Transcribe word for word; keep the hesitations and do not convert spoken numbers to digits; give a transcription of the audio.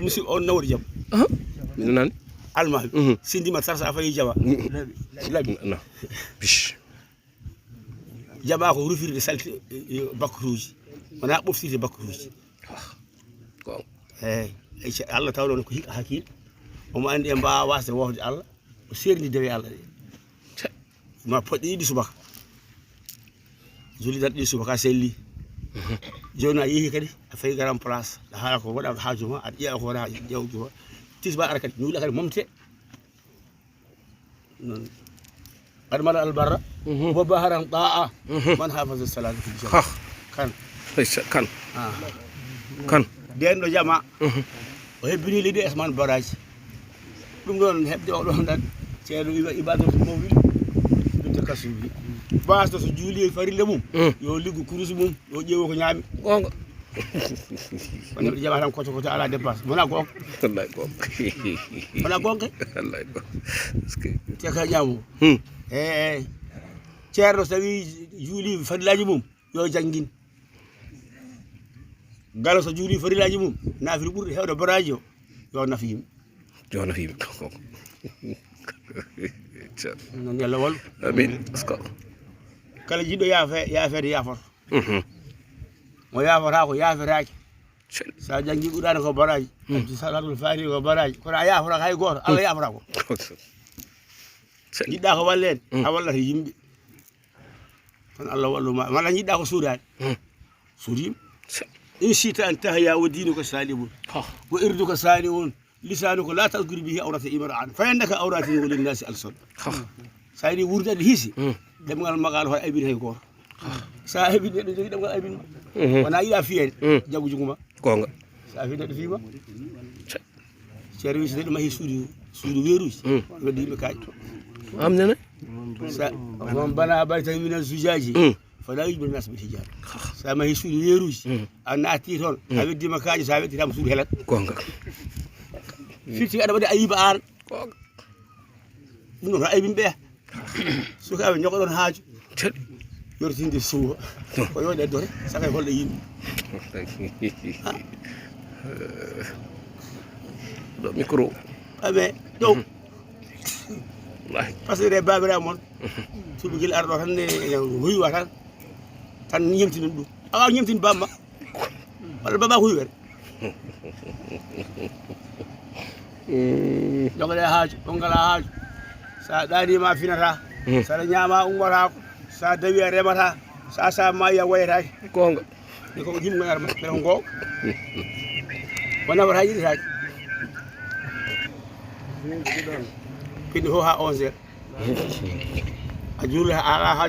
Musidɗo on nawori jam. Aha. Min nani? Almaami. Mhm. Sindi ma tarsa a fayi jama. Mhm. Labi. No. Bish. Jama ko rufirde salti, eh, eh, bakruuji. Wona ɓoftirde bakruuji. Ah. Ko. Eh, eh, Allah tawno ko hikka hakiil. Omo andi en mbaawa wasde wofde Allah. O serni dewe Allah ɗe. Te. Ma poɗɗe ɗiɗi subaka. Julli tan ɗiɗi subaka selli. Mhm. Jooni a yehi kadi, a fayi garan place. A haala ko waɗa haaju ma, aɗa ƴeewa ko wona ƴeewgu ma. Tisba ara kadi, ñuula kadi momte. Non. Qad mala al barra, mhm, wa baharan ta'a, mhm, man hafaza salata fil jama. Ha. Kan. Kan. Ah. Kan. Den ɗo jama. Mhm. O hebbini leydi Asman baraji. Ɗum ɗon heɓde o ɗon tan. Ceerno Iba-, Ibadatu Mawlid. Binta Kasubi. Baasɗo so juuli e farilla mum. Mm. Yo liggu kurus mum. Yo ƴeewo ko ñaami. Goonga. Woni ɓe jama tan koto koto ala dépense. Wona goonga. Wallahi goonga. Wona goonga. Wallahi goonga. Parce que te ka ñaamo. Hmm. Eh, eh. Ceerno so tawi juuli farillaaji mum, yo janngin. Galo so juuli farillaaji mum, naafil ɓurɗo heewde baraaji o, yo nafu yimɓe. Yo nafu yimɓe. Noon yo Allah wallu. Amin. Parce que kala jiɗɗo yaafe-, yaafeede yaafoto. Mhm. Mo yaafotaako yaafetaake. Sa janngi Qur'aana ko baraaji. Mhm. Addi Salaatul Faatiha ko baraaji. Kono a yaafotaako hay gooto, Allah yaafata ko. Jiɗɗa ko walleede, mhm, a wallata yimɓe. Kono Allah wallu ma. Walla jiɗɗa ko suudaade. Mhm. Suudi yimɓe. In shi'ta an tahya wa diinuka saalimun. Ha. Wa irduka saalimun. Lisaanuka laa tazkur bihi awrata imra'an, fa innaka awratun wa linnasi alsun. Ha. Sa yiɗi wuurde aɗa hiisi, hmm, ɗemngal ma ngal hoto aybin hay gooto. Ha. Sa heɓi neɗɗo jogii ɗemngal aybin ma. Mhm. Wona yiɗa fiyeede, hmm, jaggu junngo ma. Goonga. Sa fi neɗɗo fii ma. Service neɗɗo mahi suudu, suudu weeruuji. Hmm. Weddi yimɓe kaaƴe. Am nene? Sa, man bana baytan mina zujaaji. Hmm. Fala yujibun nas bil hijaab. Sa mahi suudu weeruuji, mm, a naati toon, mm, a weddima kaaƴe, sa wedditama suudu helat. Goonga. Firti aɗa waɗi ayiba aan. Goonga. Ɗum ɗon ko aybin ɓeya. Sukaaɓe ñogoɗon haaju. Tel. Yortinde suuwa. Mm. Ko yo ɗe dore, saka e holɗe yimɓe. Ha? Ɗo micro. Aɓe, ɗo. Mhm. Wallahi. Parce que ɗe baabiraaɓe mon. Mhm. Suuɓi gila arɗo tan ne, ne huywa tan. Tan ñemtini ɗum. A waawa ñemtini bamma. Walla baba huywere. Mm. Jogoɗe haaju, on ngala haaju. Sa ɗaanima a finata. Mm. Saɗa ñaama ummotaako. Sa dawi a remata. Sa sa maayi a wayataake. Goonga. Ni ko yimɓe ngar ɓe ngo. Wona wata yiɗi taaki. Pindi ho ha onze heures. A juula ala ha